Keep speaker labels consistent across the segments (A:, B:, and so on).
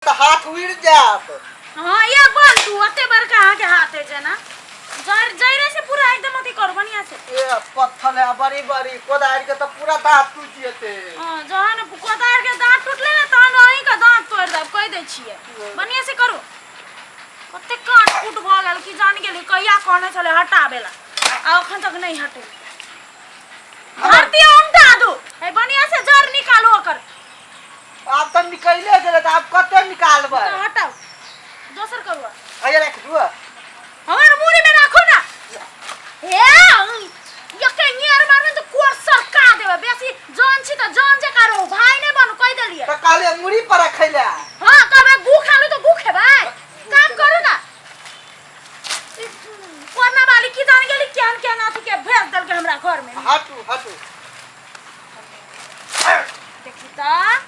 A: तऽ हाथ उड़ि जायत।
B: हाँ ये बंधु ओते बड़का अहाँके हाथ है जेना जड़ जड़े से पूरा एकदम अथी करू बढ़िया से।
A: ए पत्थर है बड़ी बड़ी कोदारि के तऽ पूरा दाँत टूटि जेतै।
B: हाँ जहन कोदारि के दाँत टूटले ने तहन अहीं के दाँत तोड़ि देब कहि दै छियै। बढ़िया से करू। कते काट कूट भऽ गेल कि जान गेली कहिया कहने छलै हटाबे ला आ अखन तक नहि हटेलै। धरती उल्टा दू ए बढ़िया से जड़ निकालू ओकर।
A: आब तऽ निकले गेलै तऽ आब कते निकालबै?
B: तऽ हटाउ दोसर करू
A: अरे राख दू।
B: हमर मुड़ी में राखू ना। हे यके नियर मारबै तऽ कोर सरका देबै। बेसी जान छी तऽ जान जकाँ रहू भाय नहि बनू कहि देलियै।
A: तऽ कहलियै मुड़ी पर रखै लए।
B: हाँ कहबै गु खालू तऽ गु खेबै। काम करू ना। कोना वाली की जान गेली केहन केहन अथी के भेज देलकै हमरा घर में।
A: हटू हटू।
B: देखी तऽ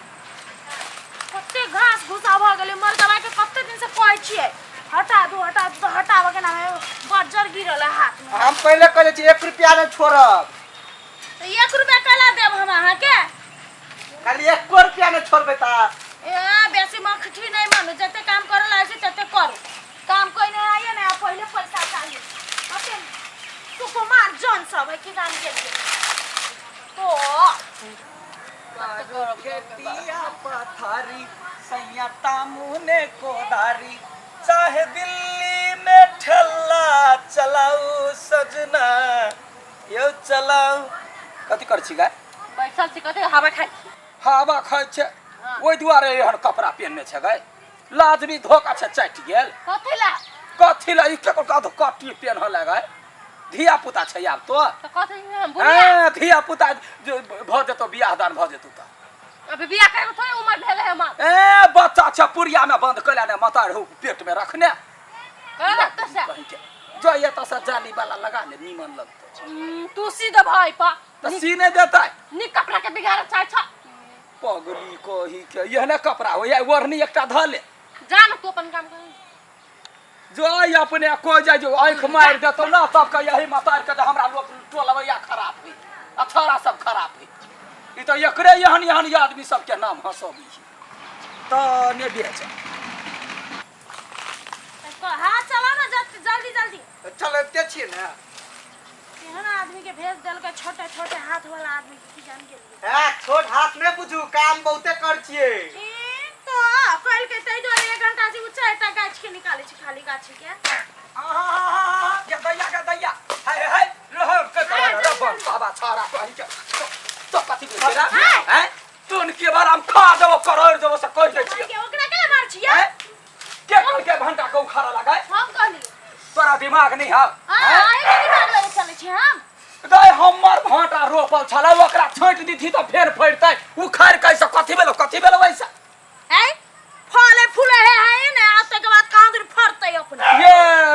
B: कते घास भूसा भऽ गेलै मर्दवा के कते दिन से कहै छियै हटा दू हटा दू तऽ हटाबऽ के नाम बज्जर गिरल है हाथ में।
A: हम पहिले कहले छी 1 रुपया नहि छोड़ब।
B: तऽ 1 रुपया कैला देब हम अहाँके?
A: खाली 1 रुपया नहि छोड़बै तऽ।
B: ए बेसी मखठी नहि मानू जते काम करे ला छै तते करू। काम कोई नहीं आइए ना पहले पैसा चाहिए। कते सुकुमार जन सब है की जान गेलियै तो
A: खेतिया पथारी सैया तामुने कोदारी चाहे दिल्ली में ठेला चलाऊ सजना यो चलाऊ।
C: कथी कर छी गाय?
D: बैसल छी कथी हवा खाइ छी।
C: हवा खाइ छै ओहि दुआरे एहन कपड़ा पहिनने छै गाय। लाजमी धोखा छै चाटि गेल।
D: कथी ला?
C: कथी ला? ई केकर कथी कट्टी पेन्हल है गाय? धिया पुता छै आब तो।
D: तऽ कथी हम बुढ़िया?
C: हैं, धिया पुता जे भऽ जेतौ बियाह दान भऽ जेतौ तऽ।
D: अभी बियाह करे के थोड़े उमर भेल है हमर।
C: ए बच्चा छै पुरिया में बंद कैला ने माता रहू पेट में रखने।
D: कर लगतौ से।
C: कहीं के। जो ये तो से जाली वाला लगा ले नीमन लगतौ।
D: तू सी दे भाई पा।
C: तऽ सी नहि देतै।
D: नीक कपड़ा के बिगाड़ चाहे छ।
C: पगली कही के एहने कपड़ा होइए ओढ़नी एकटा धऽ ले।
D: जा ना तू अपन काम कर।
C: जो आई अपने कोई जाय जो आँख मारि देतौ ना तब कह यही मातार के जे हमरा लोक टोलवैया खराब है आ छोरा सब खराब है। ई तऽ एकरे एहन एहन आदमी सबके नाम हंसबी छै तऽ ने बेच।
B: हाथ चला ना जल्दी जल्दी।
A: चलते छियै ने।
B: केहन आदमी के भेज देलकै छोटे छोटे हाथ वाला आदमी के की जान गेलियै।
A: है छोट हाथ नहि बुझू काम बहुते कर छियै।
B: ई तो कल के तै दुआरे 1 घंटा से उ 4टा गाछ के निकालै छी खाली गाछी के।
C: आहा गे दैया गे दैया हाय हाय रह के कर रे बाबा छाड़ा कहि के तो कथी बोलै छै रे? हैं तोन के बार हम खा देबो करोड़ देबो से कहि दै छियै।
B: के ओकरा केला मार छियै?
C: हैं? के कहल के भंटा के उखाड़ा लगाए?
B: हम कहलियै।
C: तोरा दिमाग नहीं है?
B: हां आइ के दिमाग लगे चलै छी हम।
C: गय हमर भांटा रोपल छलै ओकरा छाँटि दिथी तऽ फेर फड़तै। उखाड़ि के ऐसे कथी भेलो कथी भेलो ऐसे?
B: ऐ फले फूले है है ने आ तक बाद कहाँ दूर फड़तै अपने।
C: ये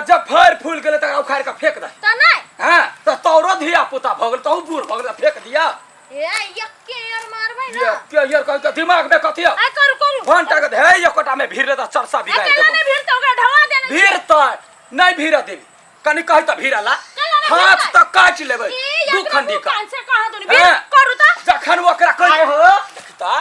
C: जब फड़ फूल गेलै तकरा उखाड़ि के फेंक दे।
B: तऽ नहि।
C: हां तऽ तोरो धिया पुता भऽ गेल तहु बूढ़ भऽ गेल फेंक दिया।
B: ए यक्के यार मारबै ना।
C: ये के यार कह के दिमाग में कथी है?
B: ऐ करू करू।
C: भंटा के हे एकोटा में भीड़ तऽ चरसा बिगाड़
B: अकेला
C: देबो।
B: नहि भीड़ तऽ ओकरा ढवा देने छियै।
C: भीड़ तऽ नहि भीड़ देबी कनि कहि तऽ भीड़ ला।
B: केला नहि
C: हाथ
B: भीड़तै?
C: तऽ काटि लेबै
B: ई
C: दू
B: एकरा
C: खंडी
B: मुँह
C: का।
B: कान से कहाँ दुनी भीड़
C: हैं?
B: करू तऽ।
C: जखन ओकरा कहि
A: आय हो।
C: देखता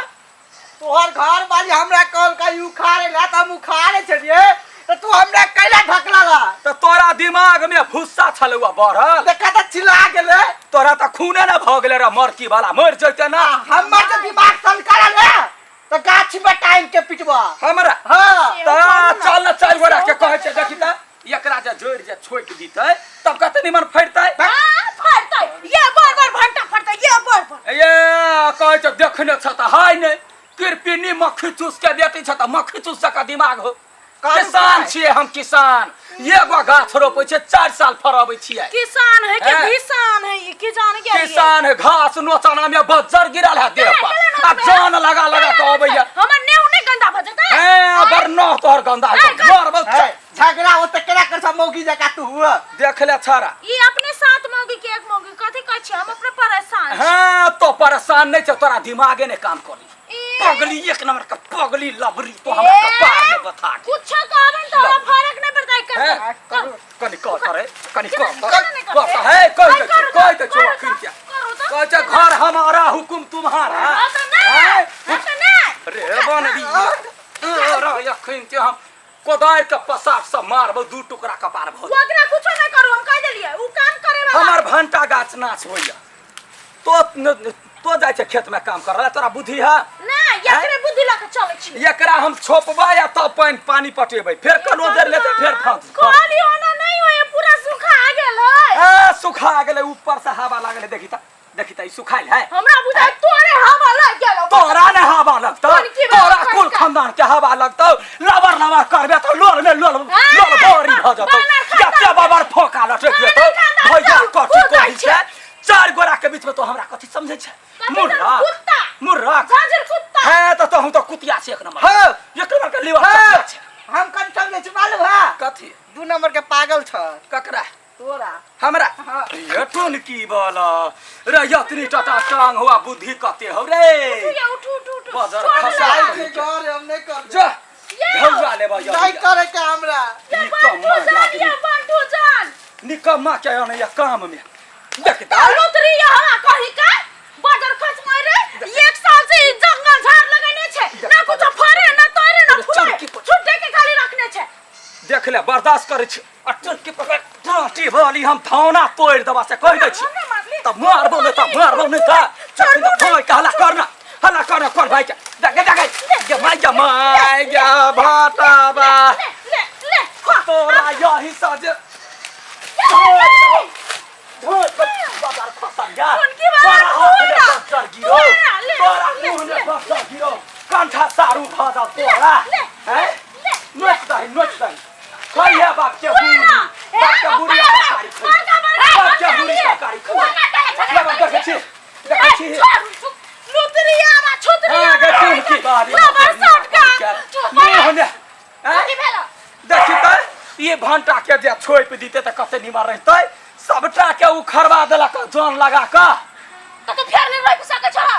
A: तोहर घर वाली हमरा कहल का ई उखाड़े ला तऽ हम उखाड़े छलियै तऽ तू हमरा कैला ढकला ला?
C: तऽ तोरा दिमाग में भुस्सा छलौ बढ़ल।
A: देखा तऽ छिला गेलै।
C: तोरा तऽ खूने ने भऽ गेलै रे मरकी वाला मरि जैते ना।
A: हमर तऽ दिमाग सनकल रे तऽ गाछी में टांग के पिटबा।
C: हमरा?
A: हाँ।
C: तऽ चल ने 4 गोरा के कहै छै देखी तऽ एकरा जे जोड़ि जे छोकि दितै तब कते निमन फड़तै।
B: हाँ, फड़तै। ये बड़ बड़ भंटा फड़तै, ये बड़ बड़।
C: ये कहै छै देखने छ तऽ हाय नहि कृपिनी मक्खी चूस के बेटी छ तऽ मक्खी चूस जकाँ दिमाग हो। किसान छियै हम किसान एगो गाछ रोपै छियै 4 साल फड़बै छियै।
B: किसान है कि
C: हैं?
B: भीसान है ई की जान गेलियै?
C: किसान है घास नोचना में बज्जर गिरल है देह पर आ जान लगा लगा के अबैया।
B: हमर नेहु नहि गंदा भऽ जेतै?
C: हैं, बड़ नह तोहर गंदा है,
B: ऐ, कर।
C: मरबौ
A: हैं, झगड़ा ओते केना कर सब मौगी जकाँ तू हुआ?
C: देख ले छाड़ा।
B: ई अपने 7 मौगी के 1 मौगी कथी कहै छियै? हम अपने परेशान छी।
C: हाँ, तो परेशान नहीं छौ तोरा दिमागे नहीं काम करी।
B: ई
C: पगली 1 नंबर के पगली लबरी तो हमरा कपार में बथा के।
B: कुछो कहबे न त हमरा फरक नहीं पड़तै कर।
C: हैं?
B: करू।
C: कनि कह त रे, कनि कह त।
B: केना नहि
C: कह त,
B: करतै?
C: हे, कहि
B: ऐ,
C: दै
B: करू
C: छियौ,
B: त,
C: कहि दै छियौ,
B: करू
C: अखन
B: त,
C: के।
B: करू त।
C: कहै छै घर हमारा हुकुम तुम्हारा।
B: हाँ त नहि,
C: हैं?
B: हाँ त नहि।
C: रे बनबी। रे, अखन के हम कोदारि के पसार से मारबो दू टुकड़ा कपार भऽ जेतौ।
B: ओकरा कुछो नहीं करू हम कह देलिए उ काम करे वाला
C: हमर भंटा गाछ नाच होइया तो तो जाइ छै खेत में काम करऽ तोरा बुद्धि है
B: ना एकरे बुद्धि लऽ के चलै छी
C: एकरा हम छोपबै आ तब पानि पानि पटेबै फेर कनो देर लेतै फेर फाँस
B: कहली ओना नहीं होए पूरा सुखा गेल है
C: ए सुखा गेलै ऊपर से हवा लागलै देखी त देखी त ई सुखाइल है
B: हमरा बुझाय तोरे हवा लग गेल
C: तोरा ने हवा लगतौ
B: कोन की बात
C: तोरा कुल
B: का?
C: खानदान के हवा लगतौ लबर लबर करबे त लोल में लोल
B: हाँ,
C: लोल बोरी भ जतौ
B: बानर खानदान
C: जते बाबर फोका लटक
B: बानर
C: जेतौ
B: खानदान
C: भैया
B: सब
C: कथी
B: कूदै
C: कहै छै चार गोरा के बीच में तो हमरा कथी समझै छै
B: कथी
C: मुर्रा
B: समझ- कुत्ता।
C: मुर्रा
B: झांझर कुत्ता
C: है त तोहू तो कुतिया छै एक नंबर
A: हाँ।
C: एक नंबर के लीवर
A: हाँ,
C: चटिया छै
A: हम कन समझै छी मालूम है
C: कथी
A: दू नंबर के पागल छ
C: ककरा
A: तोरा
C: हमरा
A: हाँ।
C: ये टुनकी वाला रे यतनी टाटा टांग हुआ बुद्धि कते हो रे
B: ये उठ उठ उठ
C: बजर
B: छोड़
C: खसा
B: ना।
A: जाइ छी घर हम नहीं करबै
C: जा
B: ये।
C: ढौआ लेबा
A: नहीं करे के हमरा
B: बंटू जान ये बंटू जान
C: निकम्मा के आने या काम में देखता
B: लुतरी यहाँ कहीं का बजर खस मारे एक साल से ई जंगल झाड़ लगेने छे ना कुछ फरे ना तोरे ना फूले
C: चमकी पर-
B: छुट्टे के खाली रखने छे
C: देख ले बर्दाश्त करै छी आ टंकी पकड़ डाँटी वाली हम धौना तोड़ि देबा से कहि दै छी
B: हमरा मारली।
C: त मारबो नहि त मारबो नहि त
B: छोड़बो
C: त भाइ के हल्ला करना हल्ला करना कर भाइ के देखे देखे गे माय गे माय गे भाटा बा
B: ले ले ले खा।
C: तोरा यही सज बाजार खसा जा
B: टुनकी वाला
C: तोरा हाथ में
B: तोरा।
C: बज्जर गिरो
B: तोरा, ले,
C: तोरा
B: ले,
C: मुँह में
B: ले,
C: बज्जर गिरो कंठा सारू भऽ जाओ तोरा
B: ले,
C: हैं
B: ले,
C: नोच दही नोच दही खइहे बाप के बुरी बाप के बुरी तरकारी खइहे बाप के बुरी तरकारी खइहे बाबा देखै छी देखै छी
B: लुतरिया बा छुतरिया
C: हाँ गे टुनकी बारी
B: लबर सटका
C: मुँह ने हैं
D: कथी भेल
C: देखी तऽ ये भंटा के जे छोपि दिते तऽ कते निमन रहितै सबटा के उखड़वा देलक जन लगा कऽ
D: तऽ तू फेर नहि रोपि सकै छह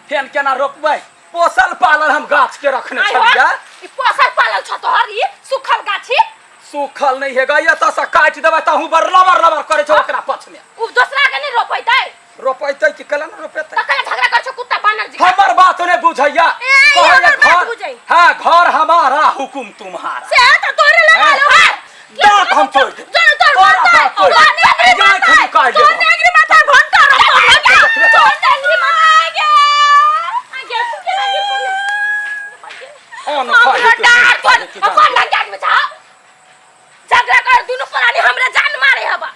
C: फेन केना रोपबै पोसल पालल हम गाछ के रखने
D: आइ हो,
C: छलियै
D: ई पोसल पालल छ तोहर ई सुखल गाछी
C: सूखल नहि हेगा एतऽ से काटि देबै तहूँ बड़ लबर लबर करै छौ ओकरा पक्ष में
D: उ दोसरा के नहि रोपैतै
C: रोपैतै कि केला ने रोपेतै
D: तऽ कला झगड़ा कर छौ कुत्ता बानर जी
C: हमर बात नहि बुझैया
B: ए, ई
C: कहैया
B: हमर बात
C: घर
B: बुझै।
C: हाँ घर हमारा हुकुम तुम्हारा
B: से त तोरे लगा
C: हैं?
B: लो है
C: दांत हम तोड़ देब
B: जन तोर
C: तोरा
B: माता
C: दांत तोड़
B: तोर
C: देब।
B: नेगरी
C: जाय
B: माता
C: खनी काटि
B: तोर
C: देब।
B: नेगरी माता भंटा रखो तोर नेगरी माता आगे आगे तू केना गिर पड़ले
C: अन्न खाइ
D: हमरा
C: हेतै,
D: डार
C: खाइ हेतै,
D: तोर कोन ढंग के आदमी छह झगड़ा कर दुनू प्राणी हमरा जान मारे हबा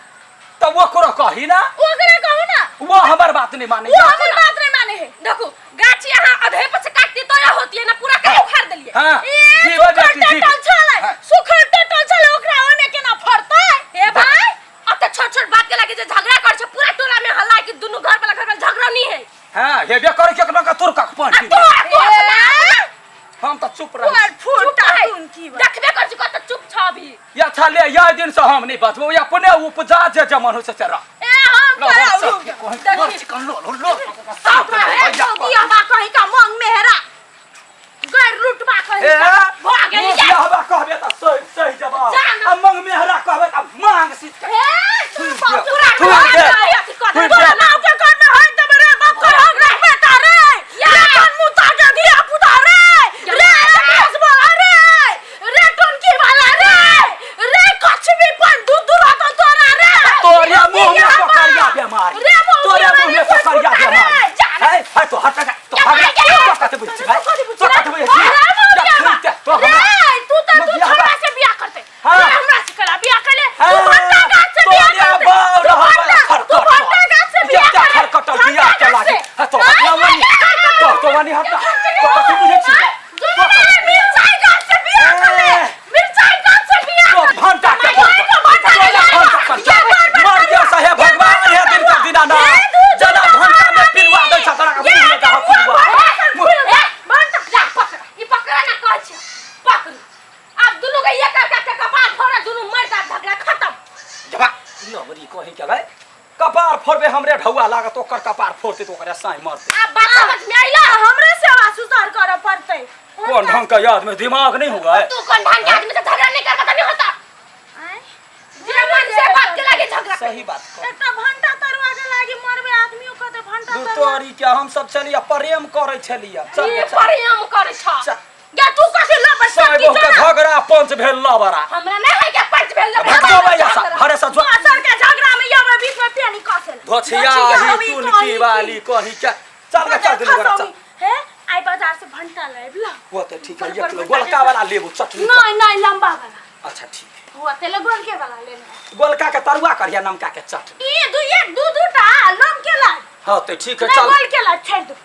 C: तऽ ओकरो कही ना
B: ओकरा कहू ना
C: वो हमर बात नहीं माने
B: वो हमर बात नहीं माने है
D: देखो गाछ यहाँ आधे पर से काटती तो या होती है ना पूरा काहे उखाड़ देलिए
C: हाँ
B: ए
C: जीव
B: सुखल
C: बेटी जीव
B: टटल छलै
C: हाँ।
B: सुखल टटल छलै ओकरा ओने केना फड़तै
D: ए भाई अब तो छोट छोट बात के लागे जे झगड़ा कर छे पूरा टोला में हल्ला कि दुनू घर वाला घर वाला झगड़ा नहीं है
C: हाँ हेबे करे के एकरा के तोर कख
D: आ
C: पानी
D: तू आ तू अपना
C: हम तऽ चुप रह
B: पर फूटा
D: चुप है।
B: तुनकी बा
D: देखबे कर छी कत चुप छ अभी
C: या छले या दिन से हम नहीं बचबो या अपने उपजा जे जमन हो से चरा
B: ए हम
C: लो,
B: तोरा
C: सब
B: उड़ू
C: के कोई
B: देखी।
C: चिकन लो लो लो
B: साफ रहे चौकी हवा कहीं का मांग मेहरा गैर लुटबा कहीं
C: ए
B: का भऽ गेली
C: मुँह बियाहबा कहबे तऽ सही सही जवाब
D: जा ना।
C: आ मंग मेहरा कहबे तऽ मांग सीत के
B: ए तोर बाप
D: पूरा
C: थूक
D: घर
C: दे।
D: में अथी कर
C: थूक
B: तोरा
C: दे।
B: नाव के घर में होय देबे रे बाप कर हक रे बेटा रे रे तोर मुता के धिया पुता रे रे रमेश वाला रे रे टोनकी वाला रे रे कछबी पर दूध दूरा तो तोरा रे
C: तोरे मुंह में
B: ये
C: पकड़िया बेमारी
B: रे मुंह
C: तोरे मुंह में पकड़िया
B: रे
C: बेमारी है है तो हट जा तो हट जा तो कते बुझ भाई तो कते बुझ
B: रे
C: या थूक दे तो हमरा
B: रे तू त तू
C: बियाह
B: छोरा से बियाह करते
C: हाँ।
B: रे हमरा से कला बियाह कर ले तू
C: हाँ।
B: भट्टा गाछ से बियाह
C: तोरे
B: करते
C: बाप
B: तू
C: रहल
B: भट्टा
C: खरकट
B: तू भट्टा गाछ से बियाह
C: जब
B: करे
C: खरकटल बियाह के लागे है तो हट ना मनी तो तो मनी हट ना तो कते बुझे छी
B: मिरचाई गाछ से बियाह कर ले
C: ए।
B: मिरचाई गाछ से बियाह
C: तो
B: कर
C: भंटा के
B: माई को भंटा
C: तोरा
B: ले
C: भंटा कर
B: ये बार बार
C: मर गया साहे भगवान हे दिन का दिना ना जना भंटा में पिलवा दै छ तोरा के मुंह में दह पिलवा
D: ए
B: भंटा
D: ला पकड़ ई पकड़ा ना कहै छै पकड़ आब दुनू के एक एक के कपार फोड़ा दुनू मर जा झगड़ा खत्म
C: जबा लबरी कहि के भाई कपार फोड़बे हमरे ढौआ लागत ओकर कपार फोड़ते तो ओकरा साई मरते
D: आब बात समझ में आइला
B: हमरे सेवा सुधार करऽ पड़तै
C: कोन ढंग का याद में दिमाग नहीं हुआ है
D: तू कोन ढंग के आदमी से झगड़ा नहीं करबा त नहीं होता
B: आँय?
D: जे मन से बात के लागे झगड़ा
C: सही बात कह
B: एकटा भंटा तरुआ के लागी मरबे आदमी कहते भंटा तरुआ
C: तोरी के हम सब छलिए प्रेम करै छलिए चल
D: ई
C: चल
D: प्रेम करै छ
C: चल।
B: गे तू कथी लबड़
C: साहेब
B: सब
C: के झगड़ा पंच भेल लबड़ा।
D: हमरा नहीं है के पंच भेल लबड़ा।
C: भग जाओ भैया सा हरे सा जो
B: दोसर के झगड़ा में यबे बीच में पेनी कसेला।
C: धोछिया ही तुनकी वाली कहीं के चल गे चल दुनू गोरा चल।
B: हे आई बाजार से भंटा लाइब ला।
C: वो तो ठीक है, एक किलो गोलका वाला लेबो चटनी।
B: नहीं नहीं, लंबा वाला।
C: अच्छा ठीक है।
B: वो तेल गोल के वाला लेना।
C: गोलका के तरुआ करिया, नमका के चटनी।
B: ई दू एक दू दू टा लम के ला।
C: हाँ तो ठीक है
B: नहीं
C: चल।
B: गोल के ला छोड़ दो।